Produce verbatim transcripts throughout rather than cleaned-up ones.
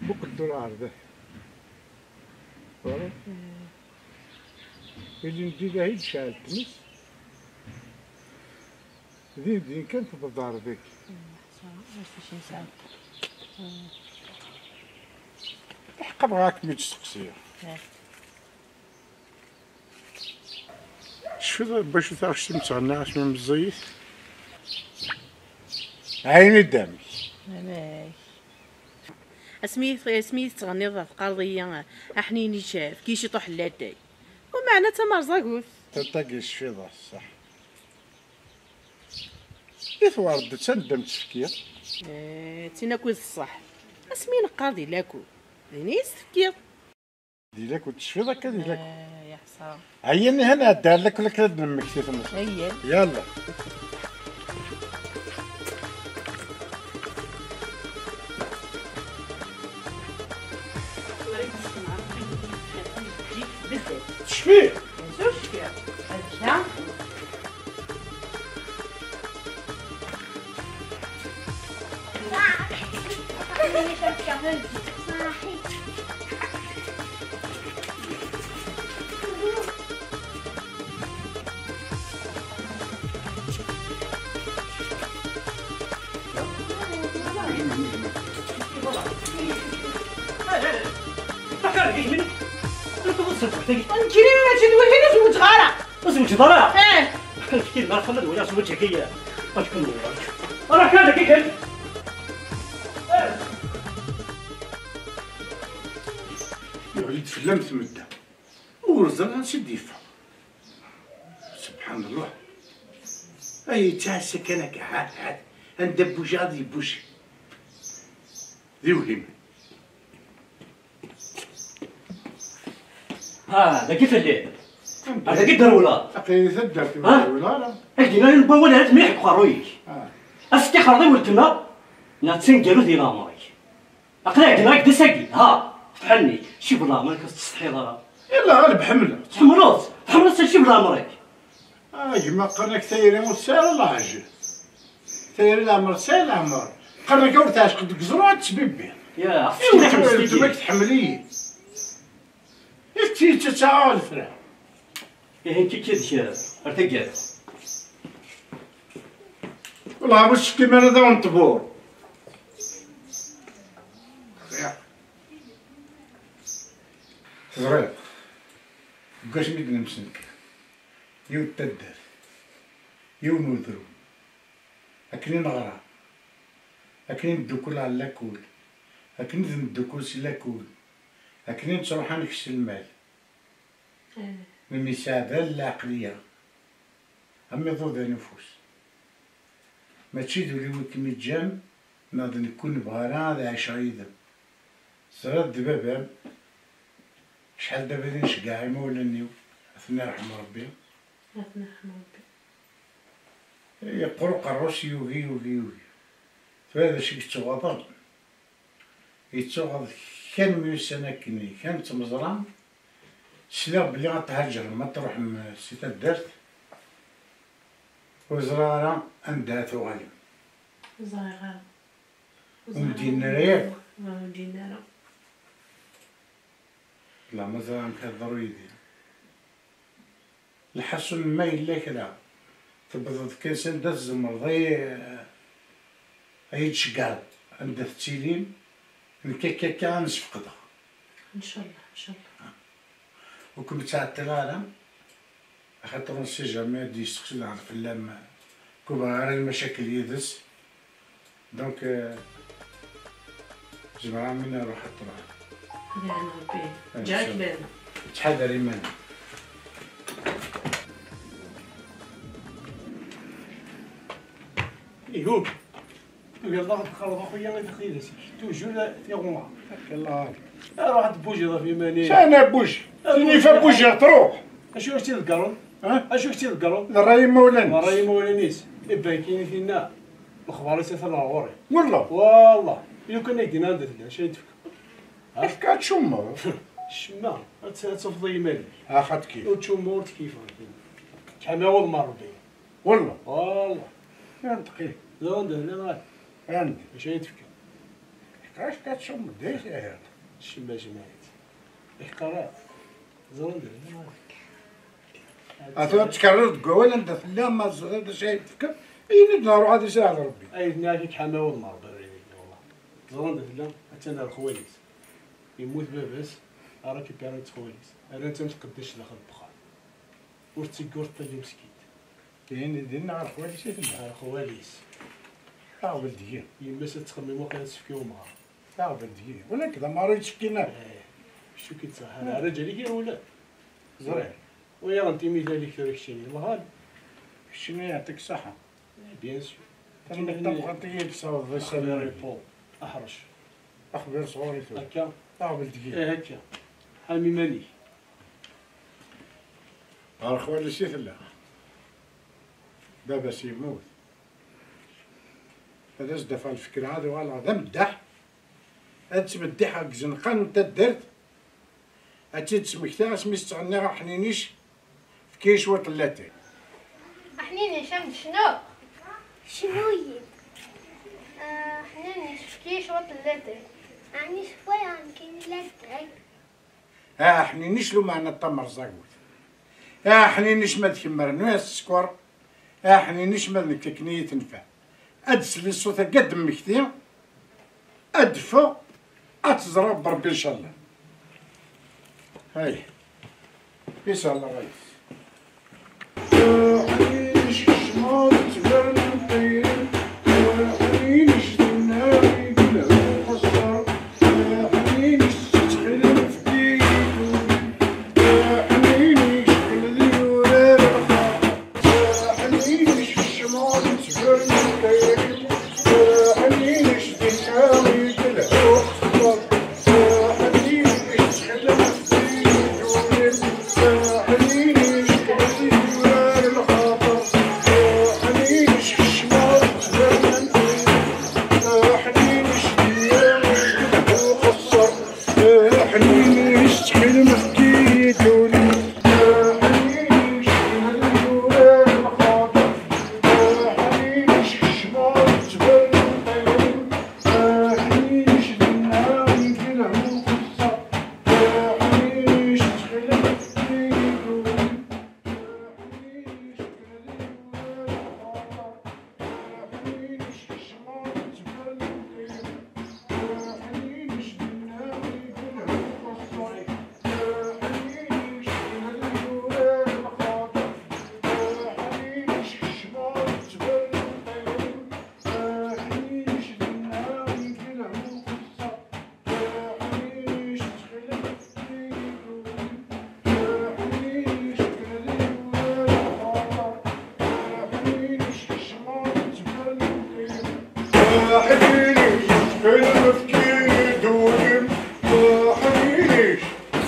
Muqel tura ɣer da. Twalaḍ? Ilindi d ahil tecɛel tmes. Din din kan tebḍar deg. Acu i nesɛa? Ḥqa bɣiɣ ad kem-id-steqsiɣ. Tecfiḍ bacu taɣect i m-ttɣenniɣ asmi meẓẓiyit? Ɛini-d amek? Amek? Asmi, asmi tettɣenniḍ teqqareḍ-iyi aḥnin icaf, ki ciṭuḥ n latay. Umeɛna d tamerẓagut. Tiṭ-agi tecfiḍ-as, ṣṣeḥ. I twerḍ-d sanda m-tefkiḍ? Eh, d tin akked ṣṣeḥ. Asmi neqqar di laku, din i s-tefkiḍ. Di laku tecfiḍ akka di laku? Eh, ya ḥṣra. Ɛeyyen, ihi nɛedda ar laku, laku ad nemmekti temẓi. Ɛeyyen. Yalla. Tecfiḍ? Bien sûr, cfiɣ. Akka. Nekkini mačči d wihin ur zewǧeɣ ara. Ur zewǧeḍ ara? Eh. Nekkini ma xemmed wala zewǧ-agi. Acu kan newweḍ. Ara kan dagi kan. Yeɣli-d fell-am tmedda. Ur ẓriɣ ansi i d-yeffeɣ. Subḥan Llah. Ay yettɛassa kan akka, hat, hat. Anda bbujiɣ ad yebbuji. D iwhimen. Ha, dagi telliḍ. Anda? Ha, dagi d-rewleḍ. Aql-iyi taddart, ha? Ur rewleɣ ara. Agi n wawal ara t-mliḥ deg uqerruy-ik. Ah. Ad s-tixreḍ i weltma, neɣ d taneggarut di leɛmer-ik. Aql-i ɛeggneɣ-ak-d ass-agi, ha, fetḥ-nni, cib leɛmer-ik ur tettsetḥiḍ ara. Yalla, ɣaleb ḥemmleɣ-tt. Tḥemmleḍ-tt? Tḥemmleḍ-tt cib leɛmer-ik? A gma, qqaren-ak tayri ur tesɛi ara leɛjel. Tayri leɛmer tesɛi leɛmer. Qqaren-ak ur teɛceq deg uẓru ad tettbibbi. Ya, ɣef iwet-, weltma-k tḥemmel-iyi. I t-, i tt-, ttaɣeɣ lefra. Ihi nekk ad k-, ar taggara. Wellah, ur ttcekkim ara d awen-tbur. Teẓriḍ, deg wasmi d-nemsenfir, yiwet taddart, yiwen udrum, akken i neɣra, akken i neddukul ɣer lakul, akken i d-neddukul si lakul, akken i nettruḥ ad nekk s lmal, eh, nemyettɛadal lɛeqliya, am iḍudan ufus. Mačči d ul-iw i kem-iǧǧan, neɣ d nekk ur nebɣi ara ad ɛiceɣ yid-m. Teẓriḍ d baba-m, acḥal d abrid i nceggeɛ imawlan-iw, ad ten-irḥem Rebbi. Ad ten-irḥem Rebbi. Yeqqur uqerru-s, yugi, yugi, yugi. Tura d acu i yettuɣaḍen? Yettuɣaḍ kan mi ussan akkenni, kan d tmeẓra, sliɣ belli ad thaǧrem, ad truḥem si taddart, ur ẓriɣ ara anda ad tuɣalem. Ur ẓriɣ ara. Ur m-d-yenni ara yakk? Ur m-d-yenni ara. La, ma ẓriɣ amek ad ḍru yid-i. Lḥaṣun, ma yella kra, tebḍeḍ kan s anda tzemreḍ, ay, ay d-tceggɛeḍ anda tettilim, nekk akka, akka ad n-sfeqdeɣ. Ncallah, ncallah. Ur kem-ttɛeṭṭileɣ ara, axaṭer on sait jamais ad d-yesteqsi daɣen fell-am, ur bɣiɣ ara lmacakel yid-s. Donc, euh, zemreɣ mi nruḥ ad truḥ. Ad iɛin Rebbi. Ǧǧiɣ-ak bana. Ttḥadar iman-im. Ihub. Tugiḍ ad teqqareḍ a xuya i taqidit-ik. Toujours tiɣumma. Akken la. Aruḥ ad tbujiḍ ɣef iman-im. Sana buj. Tini fa bujiɣ truḥ. Acu i k-tt-iḍeggren? Ha? Acu i k-tt-iḍeggren? D ṛṛay imawlan-is. D ṛṛay imawlan-is. Iban kan i tinna. Lexbar-is atan ɣer ɣur-i. Wallah. Wallah. Lukan ay d-yenna anda tella, acu ay d-tefka? Ha? Efk ad tcummeḍ. Ccemma, ad tt-, ad tafeḍ i yiman-ik. Axaṭ kif. Ur ttcummu, ur ttkifeḍ. Tḥami awḍem n Rebbi. Wallah. Wallah. Anda qim. D anda, la ɣad. Anda. Acu ay d-tefka? Efk Acu ka tcummeḍ di ahat? Cemma jmaɛit. Iḥqer. Ẓren d lmalik. Ata tettkerriḍ deg wawal anda tella, ma teẓriḍ d acu ay d-tefkiḍ, ini-d neɣ ruḥ ad isahel Rebbi. Ay d-nniɣ-ak, ḥama wal n Rebbi, wallah. Ẓren d tella, attan ar xwali-s. Yemmut baba-s, arécupéran-t xwali-s. Rran-tt am tqeddact daxel n uxxam. Ur tettegg ur teṭṭil di meskint. Din, din ɣer xwali-s i tella. Ɣer xwali-s. Aɣbel deg-i. Yemma-s ad tettxemmim waqila ad tefk i umɣar. Aɣbel deg-i. Wala nekk d amaru yettfekkin ara. Eh, kečč ur k-ittṣaḥ ara. Rraǧal-ik irewlen. Ẓriɣ. Wiyaḍ n timital-ik tura keččini. Lɣal. Keččini yeɛṭik ṣṣaḥa. Eh, bien sûr. Tammi d tabɣant i yi-d-tessaweḍ d asalu. Axbir sɣur-i tura. Akka. Aɣbel deg-i. Eh, akka. Ḥam iman-ik. Ɣer xwali-s i tella. Baba-s yemmut. Ad as-d-afeɣ lfekra, ad uɣaleɣ d ameddaḥ. Ad ttbeddiḥeɣ deg izenqan n taddart. Ad tt-id-smektiɣ asmi s-ttɣenniɣ aḥninic, efk-iyi cwiṭ n latay. Aḥninic, am d-cnu. Cnu-yi-d. Aḥninic, efk-iyi cwiṭ n latay. Ɛni cwiṭ nekkini latay? Ah, aḥninic lumeɛna d tamerẓagut. Ah, aḥninic ma d kemm rnu-yas sskeṛ. Ah, aḥninic ma d nekk akken i yi-tenfeɛ. Ad d-sli ṣṣut-agi, ad d-mmekti, ad d-ffeɣ, ad teẓreḍ Rebbi ncallah. Hay. Ncallah ɣayes.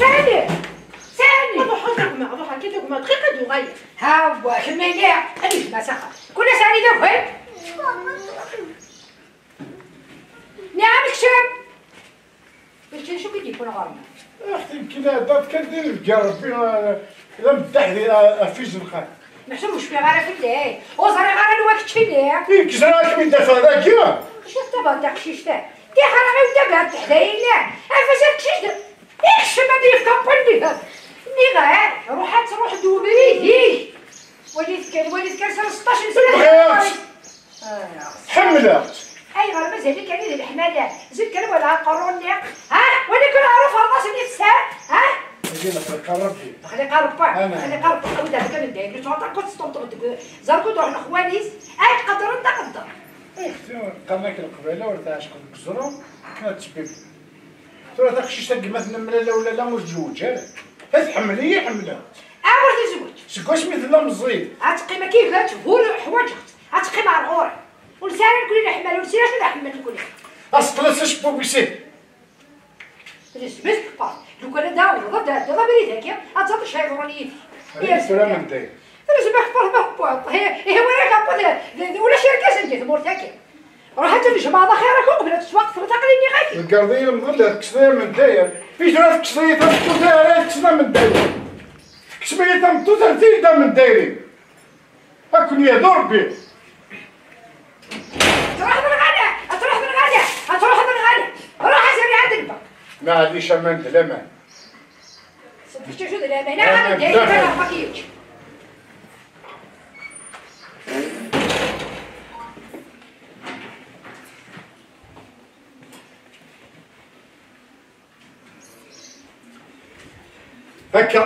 Sani! Sani! Ruḥ, ruḥ, ruḥ, ruḥ, akka d gma, dqiqa d uɣayel. Hawa, kemmini, ad yejmeɛ s axxam. Kul ass ɛni d awal? Niɛam, kcem! Kečč acu i d-yewwin ɣur-neɣ? Axti, nekk la dad kan di lbegga Rebbi, eh, d ameddaḥ di, eh, ɣef izenqan. Meḥsub ur cfiɣ ara fell-ak, ur ẓriɣ ara anwa keččini. I nekk ẓriɣ ad kem-id-afeɣ dagi. Acu tettabaɛeḍ taqcict-a? Tiḥra i wtabaɛeḍ teḥdayin-a. Afas teqcict, ikcem ad yefk apun-nni. Nniɣ-ak, ruḥ ad truḥ d ubrid-ik. Walit kan, walit kan, sɛiɣ seṭṭac n sna. Bɣiɣ-tt. Ah. Ḥemmleɣ-tt. Ayɣer mazal-ik ani d leḥmala? Zid kan wala aqerru-nni. Ha? Wali kan ɣer uferḍas-nni tessar. Ha? Agi lexliqa n Rebbi. Lexliqa n Rebbi. Ana. Lexliqa n Rebbi. Awi-d hekk amendayen. Yettwaṭṭaq ur teṭṭumṭumeḍ deg zergud ruḥ lexwal-is. Ad qeddren d aqedder. Ixti, qqaren-ak leqbayla ur tɛacqeḍ deg uẓru, akken ad tebbi. Tura taqcict-agi ma tnemlal awlala ur tezweǧ ara. Tḥemmel-iyi, ḥemmleɣ-tt. Awer tezweǧ. Seg wasmi tella meẓẓiyet. Ad teqqim akka iga-tt, ur ḥwaǧeɣ-tt. Ad teqqim ar ɣur-i. Ur nesɛi ara nekni leḥmala, ur nesɛi ara leḥmala nekni. Aseṭṭel-as acebbub-is ihi. Tezmez kpaṛ. Lukan ad d-tawḍeḍ, ad d-tɛeddiḍ abrid-agi, ad teẓreḍ acu yeḍran yid-i. Tura amenday. Tezmez kpaṛ ma tewwiḍ. Ihi, ihi wara kapuḍ, d, d, ulac irgazen di tmurt-agi. Ruḥ ad tnejmaɛeḍ axir-ak uqbel ad tettwaqtreḍ, aql-i nniɣ-ak. Teggareḍ-iyi lemḍel, ad tekkseḍ-iyi amendayer. I tura tekkseḍ-iyi tameṭṭut ara tekkseḍ amendayer. Tekkseḍ-iyi tameṭṭut, rret-iyi-d amendayer-iw. Ad ken-yehdu Rebbi. Ad truḥeḍ neɣ ala? Ad truḥeḍ neɣ ala? Ad truḥeḍ neɣ ala? Maɛlic, aman d laman. Ṣeddqeɣ d laman. Aman d laman. Akka.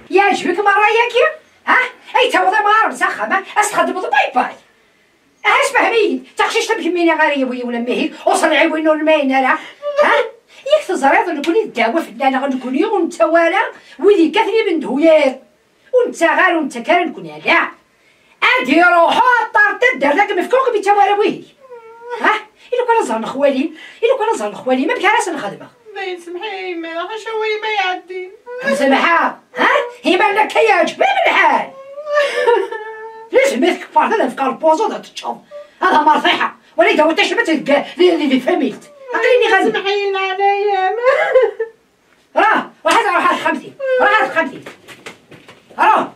Yeɛjeb-ik merra-yagi? Ha? Ay taweḍ amɣar s axxam, ha? Ad s-txedmeḍ bye-bye. Aha, sefhem-iyi-d, taqcict am kemmini ara yiwi yiwen amihi, ur s-nɛiwin ur nmayen ara. Ha? Yak teẓriḍ nekkni d ddeɛwa fell-aneɣ, nekkni ur nettawi ara wid yekkaten imenduyer. Ur nettaɣ ara, ur nettak ara nekkni ala. Ad iruḥu aṭṭar taddart ad kem-fkeɣ kem-ittawi ara wid. Ha? Ilukan ad ẓren xwali, ilukan ad ẓren xwali, ma bkar ad sen-xedmeɣ. Dayen semḥ i yemma, ḥaca wayma iɛeddin. Semḥa, ha? Iman akka yeɛǧeb-am lḥal. Lezm i tkeffart ad nefk ɣer lpuẓu ad teččeḍ. Ad amertiḥa. Wala ydaw tacmat deg, di, di, di familt. Aql-i nniɣ-am. Semḥ-iyi leɛnaya-m. Rah, ruḥ ad, ruḥ ad xamti. Ruḥ ad xamti. Ruḥ.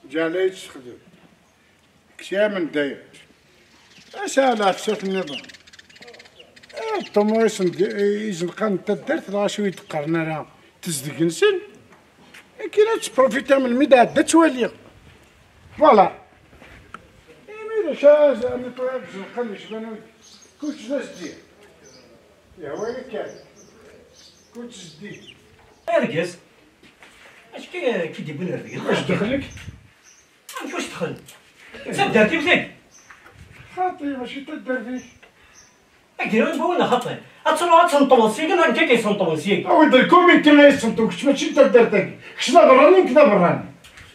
Ǧala yettexdem. Ksamen dayr. Asa ɛla ɛfsat nniḍen. Eh, ṭumuṛ isenqan n taddart, dɣa acu i d-qqaren ara tezdeg-nsen? Akken ad tprofita melmi d-ɛedda ttwaliɣ. Voilà. Imi d acu ara netwali isenqan yecban wid. Kullec d azdeg. Yehwa-yi kan. Kullec zeddig. Argaz, acu k-, k-id-yewwin ar deg? Acu dexl-ik? Amek ur s-dexl? D taddart-iw tagi. Xaṭi, mačči d taddart-ik. Agraw n wawal a xaṭi. Ad truḥ ad tenṭeḍ syin, amek akka yesenṭeḍ syin? Awi-d lkumiti ay yesenṭeḍ, kečč mačči d taddart-agi. Kečč d aberrani, nekk d aberrani.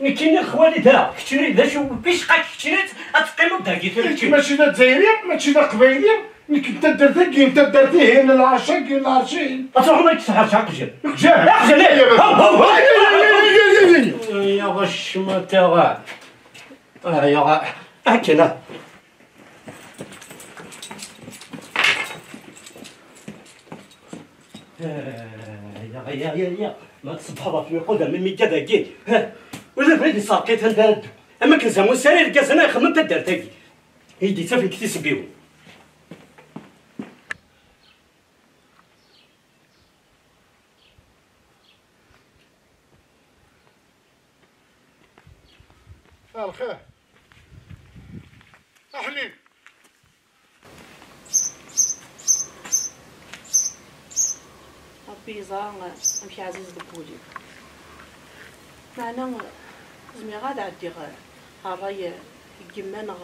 Nekkini d xwali da, keččini d acu, wicqa keččini ad teqqimeḍ dagi tura keččini. Mačči d azzayri, mačči d aqbayli, nekk n taddart-agi, n taddart-ihin, n lɛerc-agi, n lɛerc-ihin. Ad truḥeḍ ad k-tḥerc aqjal. Aqjal? Aqjal, eh! Aqjal! Ay, ay, ay, ay, ay, ay, ay, ay. Ya ccmata. Ah, ya, akken, ah. Ah, ya, ya, ya, ya. Ma tṣebbḥeḍ ɣef lqudam imi akka dagi. Ah, ula d wid yesserqiten d ara ddu. Am akken zamu sari irgazen ay xedmen taddart-agi. I d-yettaf deg tisebbiwin. Ah, lxir. Aḥnin. Ṛebbi yeẓra amek ɛziz deg wul-iw. Meɛna, zmireɣ ad ɛeddiɣ ɣer ṛṛay n yemma neɣ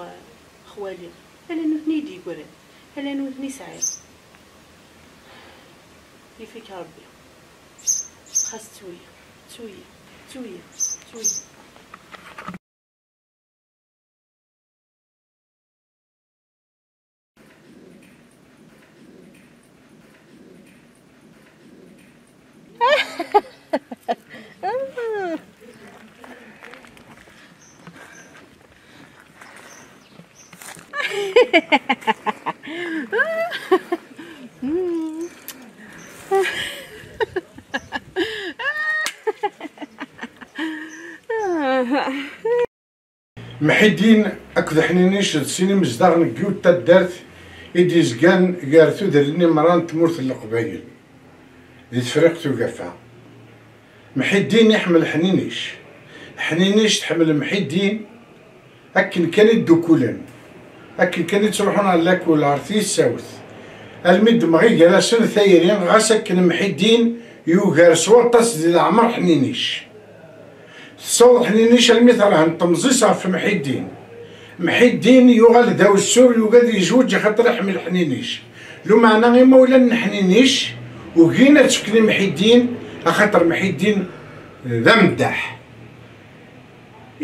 xwali. Ala nutni i d-yeggran, ala nutni i sɛiɣ. Yif-ik Ṛebbi. Xas ttu-yi, ttu-yi, ttu-yi, ttu-yi. Mḥiddin akked Ḥninic d sin imezdaɣ n yiwet taddart i d-yezgan gar tudrin imra n tmurt n Leqbayel, di Tefriqt Ugafa. Mḥiddin iḥemmel Ḥninic, Ḥninic tḥemmel Mḥiddin, akken kan i ddukulen, akken kan i ttruḥun ɣer lakul, ɣer tyessawt, almi d-temɣi gar-asen tayri, ɣas akken Mḥiddin yugar s waṭas di leɛmer Ḥninic. Tessaweḍ Ḥninic almi terhen temẓi-s ɣef Mḥiddin. Mḥiddin yuɣal d awessur, yugi ad yezweǧ axaṭer iḥemmel Ḥninic. Lumeɛna imawlan n Ḥninic ugin ad tt-fken i Mḥiddin, axaṭer Mḥiddin d ameddaḥ.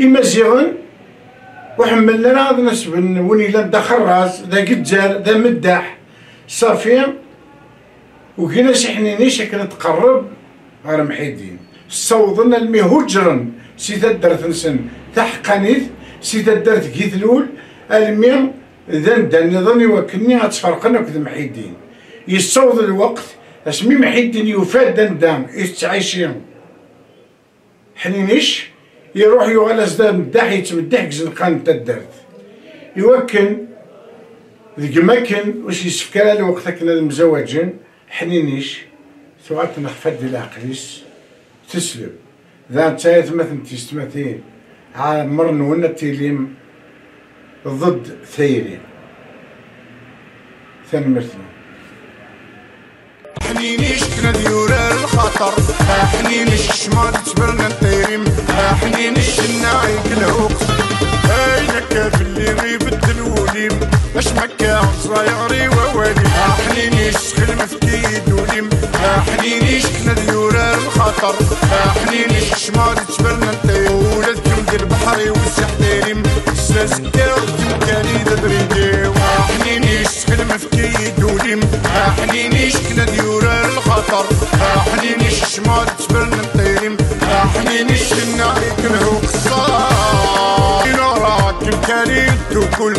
Imaziɣen Ur ḥemmlen ara ad nasben win yellan d axerraz, d agezzar, d ameddaḥ. Ṣafi, ugin-as i Ḥninis akken ad tqerreb ɣer Mḥiddin. Ssawḍen almi hujren si taddart-nsen taḥeqqanit, si taddart Gitlul, almi d anda nniḍen i wakken ad tt-ferqen akked Mḥiddin. Yessaweḍ lweqt asmi Mḥiddin yufa-d anda i tettɛici Ḥninis, iruḥ yuɣal-as d ameddaḥ, yettmeddiḥ deg izenqan n taddart. Iwakken, deg makken ur s-yessefk ara lweqt akken ad mzawaǧen, Ḥninis tuɣal tenxef-d di leɛqel-is, tesleb. Daɣen d tayetma n tiyessetmatin, ɛemmer-nwen ad tilim ضد tayri. Tanemmirt-nwen. Ḥninis kna d yurar lxaṭer, Ḥninis kecma d ttberna n tayrim, Ḥninis cenna i lḥuq. Ayen akka fell-i ibeddel wul-im, acma akka ẓẓayeɣ i wawal-im. Ḥninis xedmet-iyi-d ul-im, Ḥninis kna d yurar lxaṭer, Ḥninis kecma d ttberna n tayrim, ula d kemm d lbeḥr-iw s iḥdirim, s azekka d temkani d abrid-iw. Ḥninis xedmet-iyi-d ul-im, Ḥninis kna d yurar lxaṭer, Ḥninis kecma d ttberna n tayrim, Ḥninis cenna i lḥuq. Ẓẓay nɣra kem kari tukul,